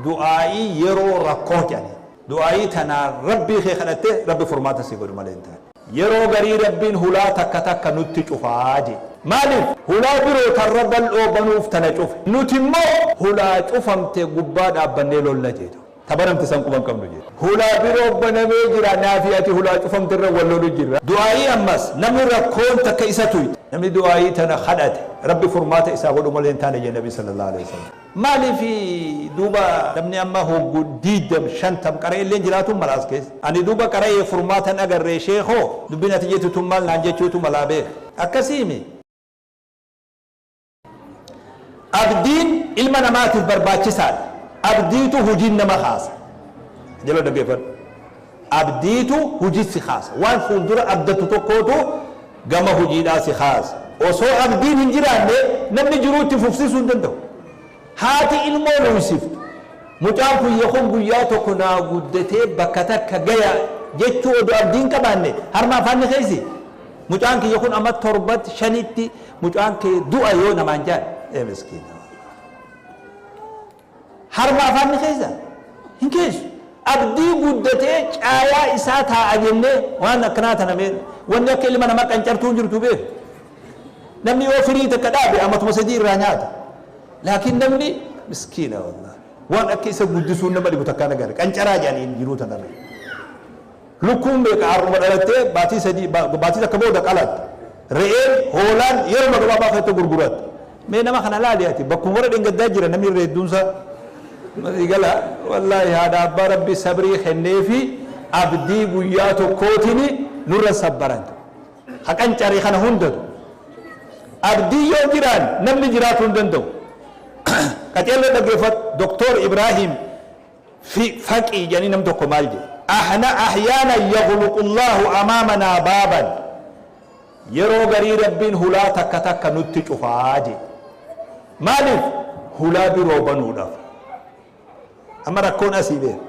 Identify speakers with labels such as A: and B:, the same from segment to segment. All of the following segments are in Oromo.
A: Du'aa'ii yeroo rakkoo jedhaniin. Du'aa'ii tanaan Rabbii kee kadhattee Rabbi furmaata sii godhu malee hin taane. Yeroo garii Rabbiin hulaa takka takka nutti cufaa jee. Maaliif? Hulaa biroo tarra bal'oo banuuf tana cufe. Nuti immoo hulaa cufamte gubbaa dhaabbannee lolla jee. Ta banamte san quba hin qabnu jee. Hulaa biroo banamee jira naafi ati hulaa cufamte irra wal lolu jirra. Du'aa'ii ammas namni rakkoon takka isa tuyxe. Namni du'aa'ii tana kadhate Rabbi furmaata isaa godhu malee hin taane jee Nabi sallallahu aleyhi wasallam. Maaliif duuba namni amma hoggu diiddam shantam qara'elleen jiraatuun mala as keessa. Ani duuba qara'ee furmaata hin agarree sheekhoo dubbiin ati jettu tun maal naan jechuutu malaa beek. Akkasiimi? Abdiin ilma namaatiif barbaachisaadha. Abdiitu hujiin nama kaasa. Jala dhaggeeffadhu. Abdiitu hujii si kaasa. Waan fuuldura abdattu tokkootu gama hujiidhaa si kaasa. Osoo abdiin hin jiraanne namni jiruu itti fufsiisuu hin danda'u. Haati ilmoo luuysiftu, mucaan kiyya kun guyyaa tokko naa guddatee bakka takka gaya jechuu odoo abdii hin qabaanne harma afaan ni keessi? Mucaan kiyya kun ama torbatti, shanitti mucaan kee du'a yoo namaan jaan, ee miskiina. Harma afaan ni keessa? Hin keessu. Abdii guddatee caayaa isaa taa'a jennee waan akkanaa tana mee wanni akka ilma namaa qancartuu hin jirtu beeku. Namni yoo firii takka dhaabe amatuma sadii irraa nyaata. Laakiin namni miskiina wallahi. Waan akka isa guddisuun nama dhibu takkaan agarre. Qancaraa jedhaniin jiruu tanarra. Lukkuun meeqa har'uma dhalattee baatii sadii baatii takka booda qalatta. Re'een, hoolaan yeruma gabaabaa keessatti gurguratta. Mee nama kana laali ati bakkuma warra dhengaddaa jira namni irra hedduun isaa. Masii gala wallaahi haadha abbaa rabbi sabrii kenneefi abdii guyyaa tokkootiin nurra sabbaran. Ha qancaree kana hundatu. Abdii yoo jiraan namni jiraatuu hin danda'u. Qaceelloo dhaggeeffadhu Doktoor Ibraahim fi faqii jedhanii nam tokko maal jedhe ahna ahyaana yaghluqullaahu amaamanaa baaban yeroo garii Rabbiin hulaa takka takka nutti cufaa jedhe maaliif hulaa biroo banuudhaaf amma rakkoon asii beera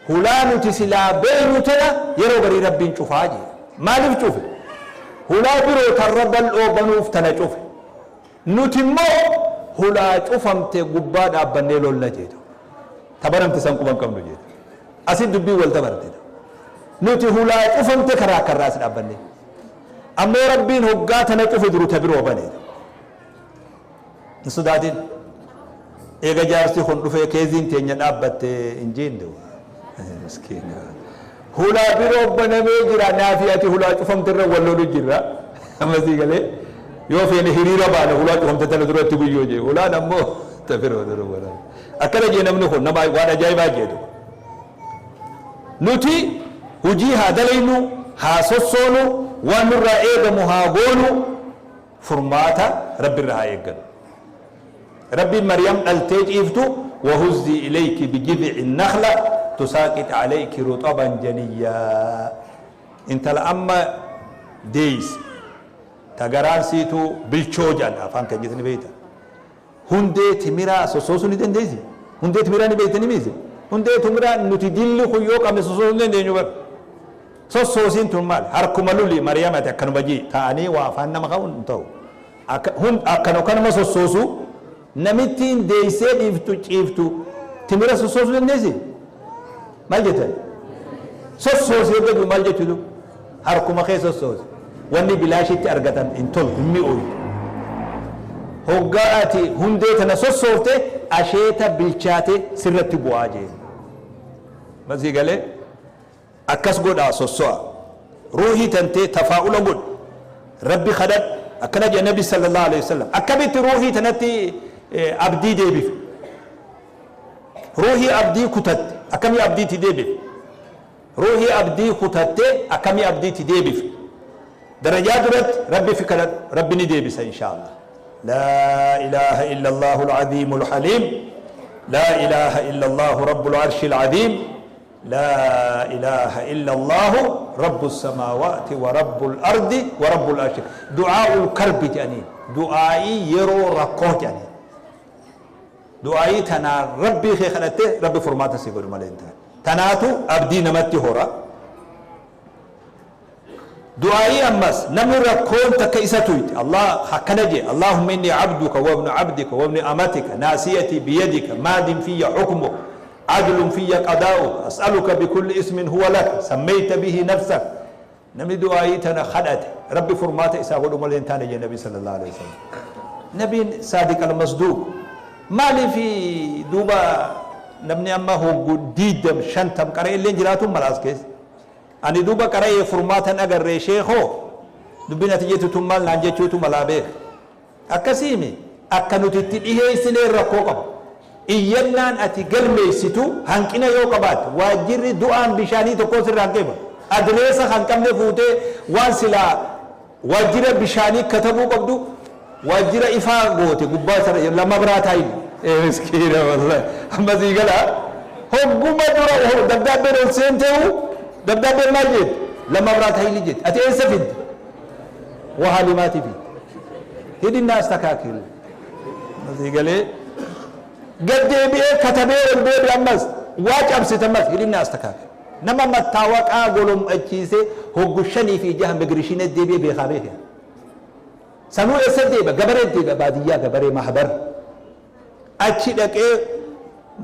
A: hulaa nuti silaa beeynu tana yeroo garii Rabbiin cufaa jedhe maaliif cufe hulaa biroo tarra bal'oo banuuf tana cufe Nuti immoo hulaa cufamte gubbaa dhaabbannee lolla jeetu. Ta banamte san quba hin qabnu jeetu. Asitti dubbiin wal dabarte. Nuti hulaa cufamte karaa akkarraa as dhaabbannee. Ammoo Rabbiin hoggaa tana cufe duru ta biroo bane. Hin sodaatin. Eega jaarsi kun dhufee keeziin teenya dhaabbatte hin jenne. Miskiina. Hulaa biroo banamee jira naafi ati hulaa cufamte irra wal lolu jirra. Amma sii galee yoo feene hiriira baana hulaa cufamte tana duratti guyyoo jee hulaan ammoo ta biroo dura baname. Akkana jee namni kun nama waan ajaa'ibaa jeetu. Nuti hujii haa dalaynu haa sossoonu waan nurraa eegamu haa goonu furmaata Rabbi irraa haa eeggannu. Rabbiin Maryam dhaltee ciiftu wahuzzii ilayki bijid'i nakhla tusaaqit alayki ruxaban janiyyaa intala amma deeyse ta garaan siitu bilchoo jedhan afaan keenyatti ni beeyta hundee timiraa sossoosuu ni dandeessi hundee timiraa ni beeytani miise hundee timiraa nuti dilli kun yoo qabne sossoosuu hin dandeenyu bar sossoosiin tun maal harkuma luli Maryam ati akkanuma jii ta'anii waa afaan nama ka'uun hin ta'u Akka hun akkana kanuma sossoosu namittiin deeysee dhiiftu ciiftu timira sossoosuu dandeessi? Maal jettan? Sossoosi yoo jedhu maal jechuutu? Harkuma kee sossoosi. Wanni bilaashitti argatan hin toltu, hin mi'ooytu. Hoggaa ati hundee tana sossoofte asheeta bilchaate sirratti bu'aa jeen. Masii galee? Akkas godhaa sosso'a. Ruuhii tantee tafaa'ula godhi. Rabbi kadhadhu. Akkana jedhe Nabi sallallahu alaihi wasallam. Akkamitti ruuhii tanatti abdii deebifna? Ruuhii abdii kutatte akkamii abdiitti deebifna? Ruuhii abdii kutatte akkamii abdiitti deebifna? Darajaa duratti Rabbi fi kadhadhu. Rabbi ni deebisa inshaa Allah. Laa ilaaha illallahu al-aziimul haliim. Laa ilaaha illallahu rabbul arshil aziim. Laa ilaaha illallaahu rabbu samaawaati wa rabbul ardi wa rabbul arshi. Du'aa'ul karbi jedhaniin. Du'aa'ii yeroo rakkoo jedhaniin. Du'aa'ii tanaan rabbii kee kadhattee rabbi furmaata si godhu malee hin taane. Tanaatu abdii namatti hora. Du'aa'ii ammas namni rakkoon takka isa tuyte Allah akkana jee: Allahumma inni abduka wa ibnu abdika wa ibnu amatika, naasiyatii biyadika, maadin fiyya hukmuk, adlun fiyya qadaa'uk, as'aluka bikulli ismin huwa lak sammayta bihi nafsak. Namni du'aa'ii tana kadhate Rabbi furmaata isaa godhu malee hin taane jee Nabi sallallahu alaihi wasallam. Nabiin saadiq al-masduuq. Maaliif duuba namni amma hoggu 20 50 qara'e illee jiraatuun mala as keessa? Ani duuba qara'ee furmaata hin agarree sheekoo, dubbiin ati jettu tun maal naan jechuutu malaa beeka. Akkasiimi akka nuti itti dhiheessineen rakkoo qaba. Iyyannaan ati galmeessitu hanqina yoo qabaatte waajjirri du'aan bishaanii tokkoo sirraa hin qeebalu. Adireesa kan qabne fuutee waan silaa waajjira bishaanii katabuu qabdu waajjira ifaa goote gubbaa sana lama biraa taayin. Ee miskiina wallahi. Amma sii galaa hogguma dura dabdaabbeen ol seenteehu dabdaabbeen maal jetti? Lama biraa taayili jetti. Ati eessa fidde? Wahaa limaatii fidde. Hidhinna astakaakil. Amma sii galee gad deebi'ee katabee ol deebi'e, ammas waa cabsite, ammas hidhinna astakaakil. Nama mattaawaqaa golom'achiisee hoggu 5 fi 6 migirishiina deebi'ee beekaa beeke. Sanuu eessa deebi'a? Gabaree deebi'a, baadiyyaa gabaree mahbar. Achi dhaqee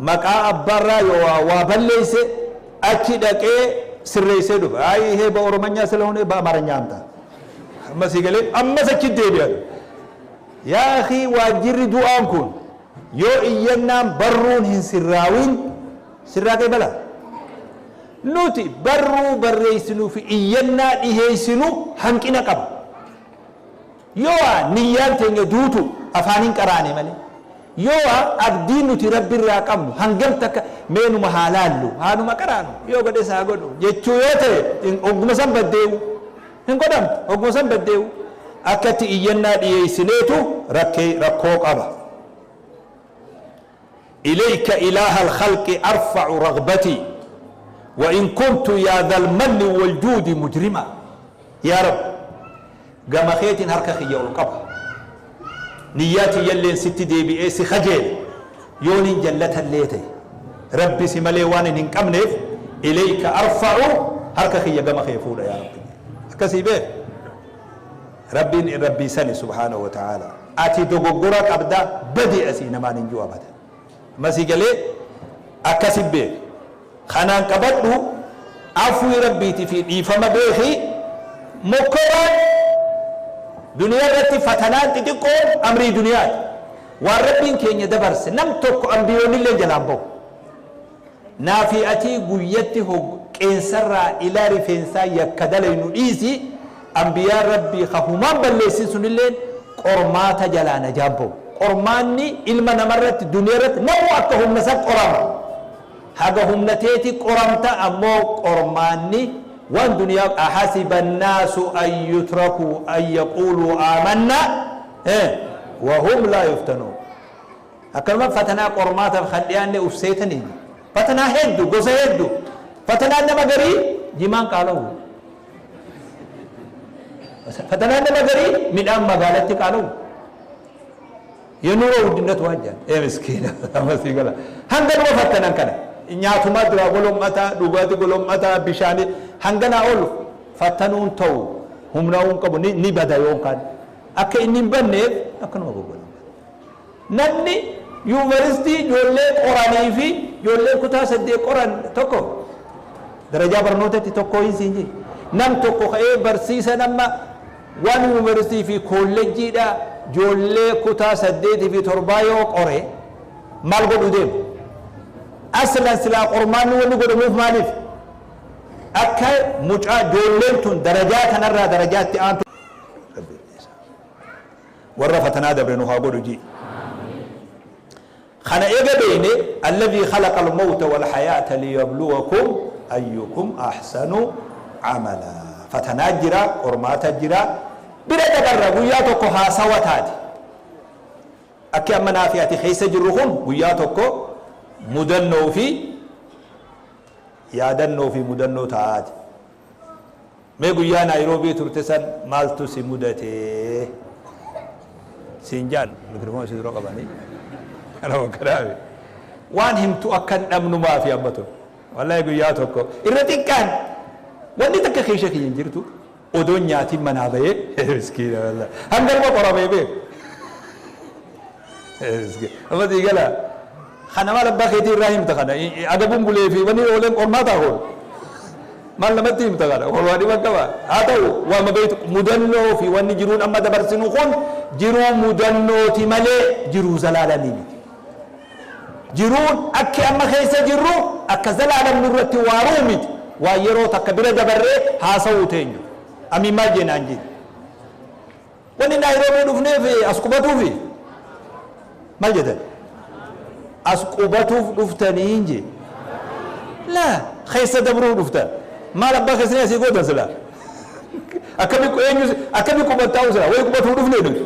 A: maqaa abbaarraa yoo waa balleesse achi dhaqee sirreessee dhufa. Ayi ይሄ በኦሮመኛ ስለሆነ በአማርኛ አምጣ። Amma sii galee ammas achi deebi'a. Yaa akii, waajjirri du'aan kun yoo iyyannaan barruun hin sirraawin sirraa qeebala. Nuti barruu barreessinuu fi iyyannaa dhiheessinu hanqina qaba. Yoo niyyaan teenya duutu afaaniin qaraane malee, yoo abdii nuti Rabbi irraa qabnu hangam takka meenuma haa laallu, haanuma qaraanu, yoo godhes haa godhu jechuu yoo ta'e, ogguma san baddeewu hin godhamtu, ogguma san baddeewu. Akkatti iyyannaa dhiyeessineetu rakkee rakkoo qaba. إليك إله الخلق أرفع رغبتي وإن كنت يا ذا المن والجود مجرما. يا رب، gama keetiin harka kiyya ol qaba, niyyaati yalleen sitti deebi'ee si kajeele, yooniin jallatallee ta'e Rabbi si malee waan hin qabneef إليك أرفع harka kiyya gama kee fuudha yaa Rabbi. Akkasii beek, Rabbiin Rabbii sani سبحانه وتعالى. Ati dogoggora qabda, badi asii namaan hin jiru abada. Masii galee akkasi beek, kanaan qabadhu, afwii Rabbiitii fi dhiifama beeki. Mokkoraan duniyaa irratti fatanaan xixiqqoon amrii duniyaati. Waan Rabbiin keenya dabarse nam tokko ambiyoonnillee jalaan bahu. Naafi atii guyyatti qeensarraa ilaa rifeensaa yakka dalaynu dhiisi, ambiyaan Rabbii ka humaan balleessin sunilleen qormaata jalaa najaan bahu. Qormaanni ilma namarratti duniyaa irratti namu akka humna san qorama. Haga humna teeti qoramta, ammoo qormaanni waan duniyaa أحسب الناس أن يتركوا أن يقولوا آمنا وهم لا يفتنون. Akkanuma fatanaa qormaataaf kan dhiyaanne uf seetanii fatanaa heddu, gosa heddu. Fatanaan nama garii jimaan qaala'u, fatanaan nama garii midhaan magaalatti qaala'u, የኑሮ ውድነት waan jedhan. Ee miskiina, amasii gala hanganuma fattanan kana nyaatumaa duraa golom'ataa, dhugaatii golom'ataa, bishaanii hanganaa ol fattanuun ta'u humna hin qabu, ni bada. Yookaan akka inni hin banneef akkanuma goggola. Namni yuunivarsiitii ijoollee qoranii fi ijoollee kutaa 8 qoran tokko darajaa barnootatti tokko hin siin jiru. Nam tokko ka'ee barsiisa nama waan yuunivarsiitii fi kolleejjiidha ijoollee kutaa 8 fi 7 yoo qore maal godhu deemu? Aslan silaa qormaanni wanni godhamuuf maaliif? Akka mucaa ijoolleen tun darajaa kanarraa darajaatti aantu. Warra fatanaa dabre nu haa godhu ji. Kana ega beeyne, الذي خلق الموت والحياة ليبلوكم أيكم أحسن عملا. Fatanaa jira, qormaata jira, bira dabarra. Guyyaa tokko haasawa taate. Akki amma naafi ati keessa jirru kun guyyaa tokko mudannoo fi yaadannoo fi mudannoo ta'aati. Mee guyyaa Naayiroobii turte san maaltu si mudate siin jaan, mikrofoon si dura qabanii kana bakka waan himtu akka hin dhabnu maafi amma tun. Wallahi, guyyaa tokko irra xiqqaan wanni takka keessa kiyya hin jirtu. Odoon nyaatiin manaa bahee, miskiina wallah. Hangalma qoramee beeku. Amma sii gala. Kana maal abbaa keetii irraa himta kana? Adabuun bulee fi wanni ooleen qormaataa kun. Maal namatti himta kana? Kun waa dhiba qaba. Haa ta'u, waama beektu mudannoo fi wanni jiruun amma dabarsinu kun jiruu mudannooti malee jiruu zalaalamii miti. Jiruun akki amma keessa jirru akka zalaalam nurratti waaruu miti. Waan yeroo takka bira dabarree haasawuu teenyu. Amiin maal jeenaan jee. Wanni Naayiroobii dhufneef as qubatuufi? Maal jettan? As qubatuuf dhuftaniin jee. Laa, keessa dabruu dhuftan. Maal abbaa keessanii asii gootan silaa? Akkami eenyu akkami qubattaa'u silaa? Wayi qubatuu dhufnee nuti.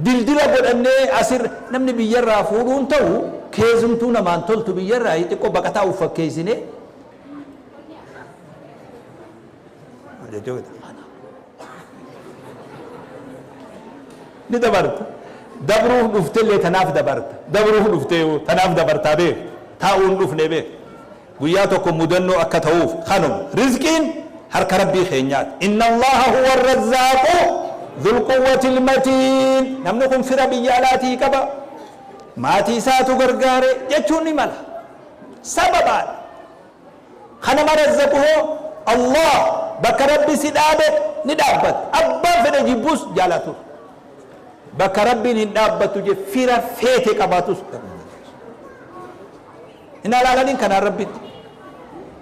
A: Dildila godhannee asir namni biyyarraa fuudhuun ta'u keezumtuu namaan toltu biyyarraa xiqqoo baqataa uf fakkeessinee Ni dabarta. Dabruuf dhuftellee tanaaf dabarta. Dabruuf dhuftee tanaaf dabartaa beek. Taa'uu hin dhufne beek. Guyyaa tokko mudannoo akka ta'uuf kanuma. Rizqiin harka Rabbii keenyaati. Inna Allaha huwa arrazzaaqu dhul quwwatil matiin. Namni kun fira biyya alaatii qaba. Maatii isaatu gargaare jechuun ni mala. Sababaadha. Ka nama razzaqu hoo Allah. Bakka Rabbi si dhaabe ni dhaabbatta. Abbaan fedhe jibbus jaalatus. Bakka Rabbiin hin dhaabbattu je fira feete qabaatus dhabuu hin dandeessu. Hin alaalaniin kanaan Rabbitti.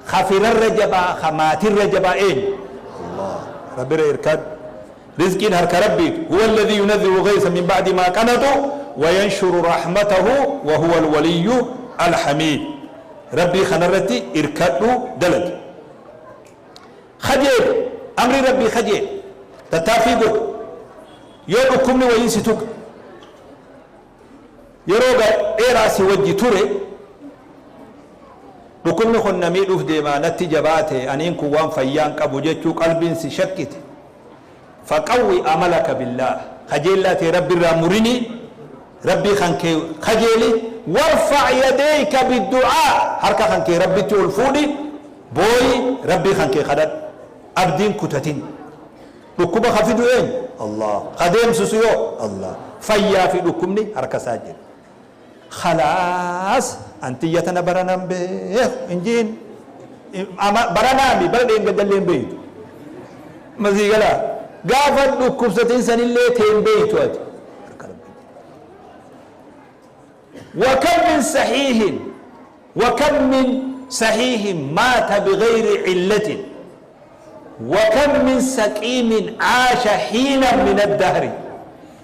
A: Ka firarra jabaa, ka maatirra jabaa eenyu? Allah. Rabbirra irkadhu. Rizqiin harka Rabbiiti. Huwa alladhii yunazzilu ghaysa min ba'di maa qanaxu wa yanshuru rahmatahu wa huwa alwaliyyu alhamiid. Rabbii kanarratti irkadhu dalagi. Kajeeli. Amrii Rabbii kajeeli. Tattaaffii godhi. Yoo dhukkubni wayii si tuqe, yeroo dheeraa si wajji ture, dhukkubni kun na miidhuuf deema, natti jabaate, aniin kun waan fayyaa hin qabu jechuu qalbiin si shakkite, Faqawwi amalaka billaah, kajeellaa tee Rabbirraa murinii, Rabbii kan kee kajeeli, warfa' yadeyka biddu'aa, harka kan kee Rabbitti ol fuudhi, booyi, Rabbii kan kee kadhadhu. Abdiin kutatin. Dhukkuba ka fidu eenyu? Allaah. Ka deemsisu yoo? Allaah. Fayyaa fi dhukkubni harka isaa jira. Khalaas an tiyya tana barana hin beeku hin jiin. Baranaami bara dheengaddallee hin beeytu. Masii galaa gaafa dhukkubsatin sanillee tee hin beeytu ati. Harka Rabbii jira. Wa kam min sahiihin wa kam min sahiihin maata bighayri cillatin Wa kam min saqiimin aasha hiinan min addahri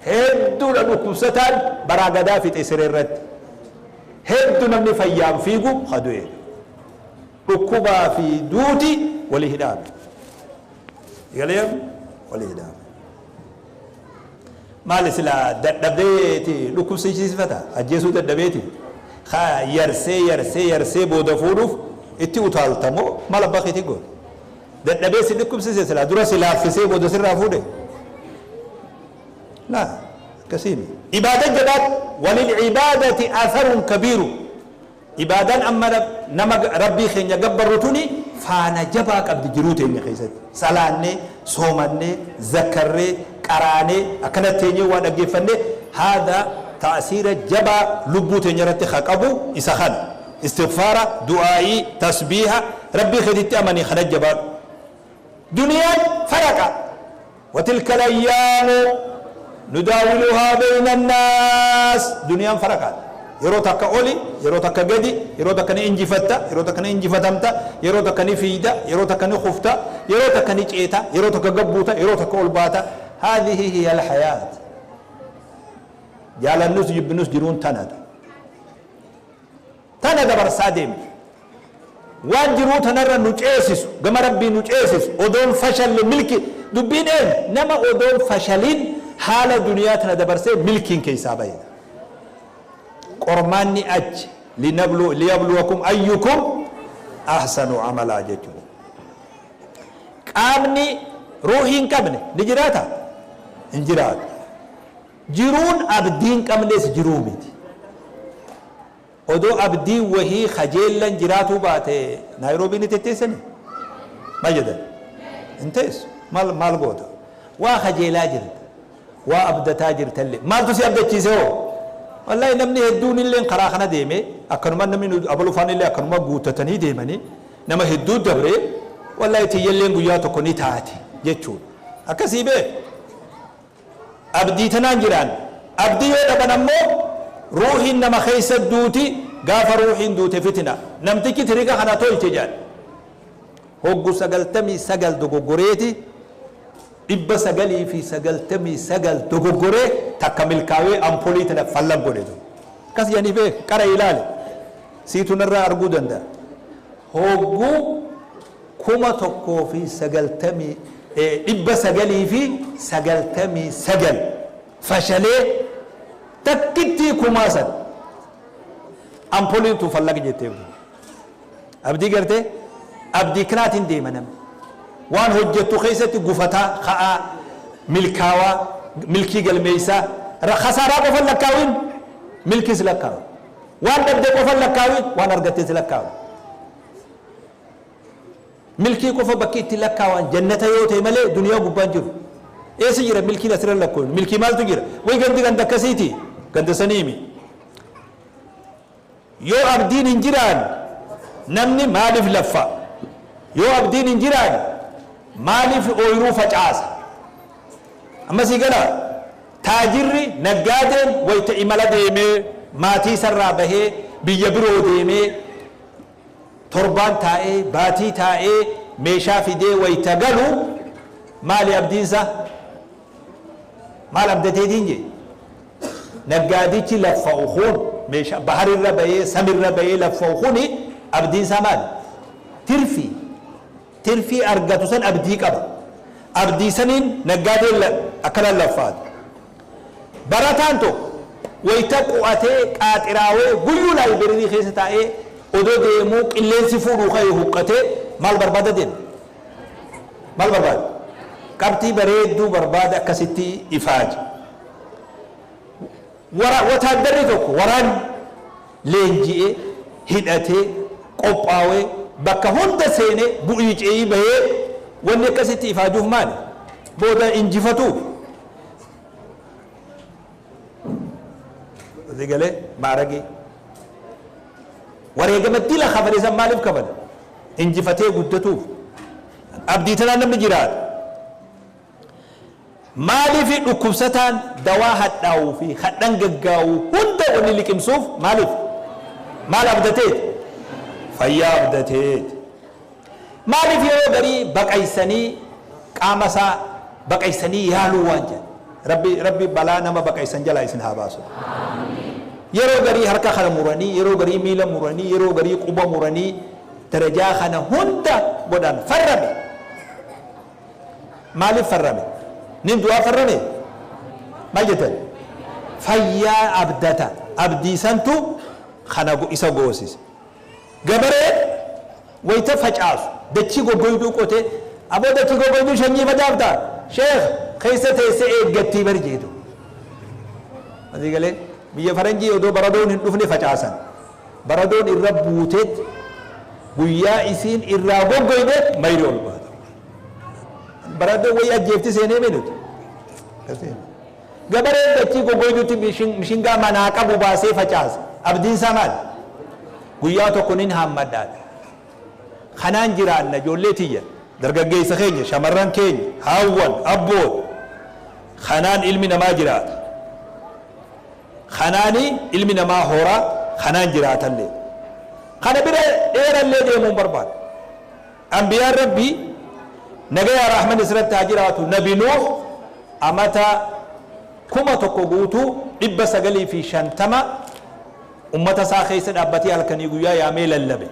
A: Hedduudha dhukkubsataan baraa gadaa fixe sireerratti. Heddu namni fayyaan fiigu ka du'e. Dhukkubaa fi duuti walii hidhaame. Galee walii hidhaame. Maali silaa dadhabeeti dhukkubsiisifata ajjeesuu dadhabeeti ka yarsee yarsee yarsee booda fuudhuuf itti utaalta moo maal abbaa keetii goota dadhabee si dhukkubsise silaa dura si laaffisee booda sirraa fuudhe laa akkasii miti ibaada jabaadhu walil ibaadati atharun kabiiru. Ibaadaan amma nama Rabbii keenya gabbarru tuni faana jabaa qabdi jiruu teenya keessatti. Salaannee, soomannee, zakkarree, qaraanee, akkanatti teenyee waa dhaggeeffannee haadha ta'siira jabaa lubbuu teenya irratti ka qabu isa kana. Istighfaara, du'aa'ii, tasbiiha, Rabbii keetitti amanii kana jabaadhu. Duniyaan faraqa. Watilka layyaamu nudaawiluhaa beyna annaas. Duniyaan faraqaadha. Yeroo takka oli, yeroo takka gadi, yeroo takka ni injifatta, yeroo takka ni injifatamta, yeroo takka ni fiiyda, yeroo takka ni kufta, yeroo takka ni ceeta, yeroo takka gad buuta, yeroo takka ol baata. Haadhihi hiya alhayaat. Jaalannus jibbinus jiruun tanadha. Tana dabarsaa deemna. Waan jiruu tanarra nu ceesisu, gama Rabbii nu ceesisu, odoon fashalle milki, dubbiin eenyu? Nama odoon fashalin haala duniyaa tana dabarsee milkiin keessaa baheedha. Qormaanni achi, linablu, liyabluwakum ayyukum ahsanu amalaa jechuudha. Qaamni ruuhii hin qabne ni jiraata? Hin jiraatu. Jiruun abdii hin qabnes jiruu miti. Odoo abdiin wahii kajeellan jiraatuu baate Naayiroobii ni tetteessanii? Maal jedhan? Hin teessu. Maal maal goota? Waa kajeelaa jirta. Waa abdataa jirtallee. Maaltu si abdachiise hoo? Wallaahi namni hedduun illee karaa kana deeme, akkanuma namni nu abalu faan illee akkanuma guuttatanii deemanii, nama hedduu dabre, wallaahi tiyyalleen guyyaa tokko ni taati jechuudha. Akkasii bee abdii tanaan jiraan. Abdii yoo dhaban ammoo ruuhiin nama keessa duuti, gaafa ruuhiin duute fitina. Namtichi tiriga kana tolche jedhan. Hoggu 99 dogoggoreeti, 999 dogoggoree takka milkaawee ampolii tana fallan godhe tun. Akkas jedhanii beek, qara ilaali. Siitu narraa arguu danda'a. Hoggu 1090, 999 fashalee takkittii kumaa san ampoliin tun fallaq jettee. Abdii gartee? Abdii kanaatiin deema namni. Waan hojjettu keessatti gufataa, ka'aa, milkaawaa, milkii galmeessaa, khasaaraa qofa hin lakkaawin, milkiis lakkaawi. Waan dhabde qofa hin lakkaawin, waan argattes lakkaawi. Milkii qofa bakki itti lakkaawan jannata yoo ta'e malee duniyaa gubbaan jiru. Eessa jira milkiin asirra lakkooynu? Milkii maaltu jira? Way gandi ganda akkasiiti. Ganda saniimi. Yoo abdiin hin jiraanne namni maaliif laffa? Yoo abdiin hin jiraanne maaliif ooyruu facaasa? Amma sii galaa? Taajirri, naggaadeen wayta imala deemee maatii isarraa bahee biyya biroo deemee torbaan taa'ee, baatii taa'ee meeshaa fidee wayta galu maali abdiin isaa? Maal abdateetiin jee? Naggaadichi laffa'u kun meeshaa baharirra bahee samirra bahee laffa'u kuni abdiin isaa maali? Tirfii. Tirfii argatu san abdii qaba. Abdii saniin naggaadeen akkanaan laffaata. Barataan tokko wayita qu'atee qaaxiraawee guyyuu laayibireerii keessa taa'ee odoo deemuu qilleensi fuudhuu ka'ee huqqatee maal barbaada deema? Maal barbaada? Qabxii bareedduu barbaada, akkasitti ifaaja. Wara wataaddarri tokko, waraanni leenji'ee, hidhatee, qophaawee, bakka hunda seenee, bu'ii ce'ii bahee wanni akkasitti ifaajuuf maali? Booda injifatuuf. Asii galee maaragii. Wareegama dila kafale san maaliif kafale? Injifatee guddatuuf. Abdii tanaan namni jiraata. Maaliif dhukkubsataan dawaa hadhaa'uu fi hadhan gaggaa'uu hunda wanni liqimsuuf maaliif? Maal abdateeti? Fayyaa abdateeti. Maaliif yeroo garii baqaysanii qaama isaa baqaysanii yaaluu waan jedhan? Rabbi Rabbi balaa nama baqaysan jalaa isin haa baasu. Yeroo garii harka kana muranii, yeroo garii miila muranii, yeroo garii quba muranii, darajaa kana hunda godhan farrame. Maaliif farrame? Nin du'aa farrame? Maal jettan? Fayyaa abdata. Abdii santu kana isa goosise. Gabareen wayta facaasu dachii goggoyduu qotee, aboo dachii goggoyduu shanyii facaafta? Sheekh keessa teessee eeggattii bar jeetu. Asii galee biyya faranjii odoo baradoon hin dhufne facaasan. Baradoon irra buuteet guyyaa isiin irraa goggoyde mayri ol baata. Baradoon wayii ajjeefti seenee mee nuti. Gabareen dachii goggoyduutti mishingaa manaa qabu baasee facaasa. Abdiin isaa maali? Guyyaa tokko nin haammadhaadha. Kanaan jiraanna ijoollee tiyya, dargaggeessa keenya, shamarran keenya, haawwan, abboota. Kanaan ilmi namaa jiraata. Kanaani ilmi namaa hora, kanaan jiraatallee. Kana bira dheerallee deemuu hin barbaadu. Anbiyaan Rabbii nagayaa rahmanni isirratti haa jiraatu, Nabi Nuuh amata 1000 guutuu 950 ummata isaa keessa dhaabbatee halkanii guyyaa yaamee lallabe.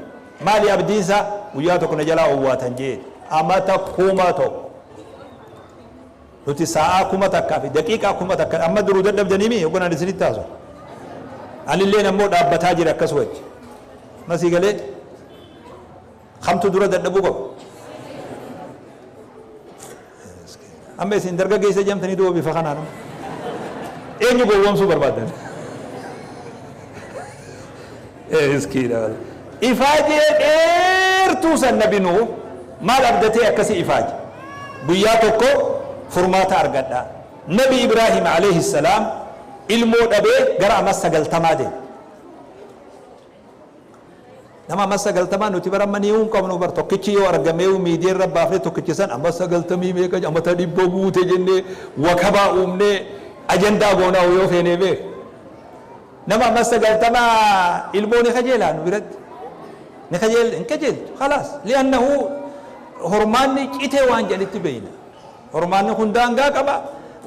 A: Maali abdiin isaa? Guyyaa tokko na jalaa owwaatan jeeti. Amata 1000. Nuti saa'aa 1000 fi daqiiqaa 1000 amma duruu dadhabdanii mii hoggan ani isinitti haasawu. Anilleen ammoo dhaabbataa jira akkas wajji. Masii galee kamtu dura dadhabuu qaba? Amma isin dargaggeessa jedhamtanii duuba bifa kanaan eenyu gowwoomsuu barbaaddan? Miskiina. Ifaajee dheertuu san Nabi Nuuh maal abdatee akkasii ifaaje? Guyyaa tokko furmaata argadha. Nabi Ibraahim alayhi salaam ilmoo dhabee gara amma 90 deeme. Nama amma 90 nuti bara amma ni hin qabnu bar. Tokkichi yoo argamee miidiyaa irra baafnee, tokkichi san amma 90 meeqa, amata 100 guute jennee wakabaa uumnee ajandaa goonaa yoo feenee beek. Nama amma 90 ilmoo ni kajeelaa nu biratti? Ni kajeel hin kajeeltu. Khalaas, li'annahu hormaanni citee waan jedhanitti beeyna. Hormaanni kun daangaa qaba.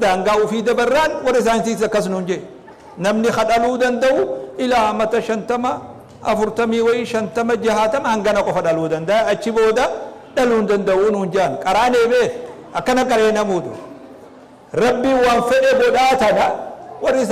A: Daangaa ufii dabarraan warri saayinsiis akkas nuun jee. Namni kadhaluu danda'u ilaa amata 50, 40 wayii, 50, 60 hangana qofa dhaluu danda'a. Achi booda dhaluu hin danda'u nuun jaan. Qaraanee beek, akkana qaree namuutu. Rabbiin waan fedhe godhaa tana warri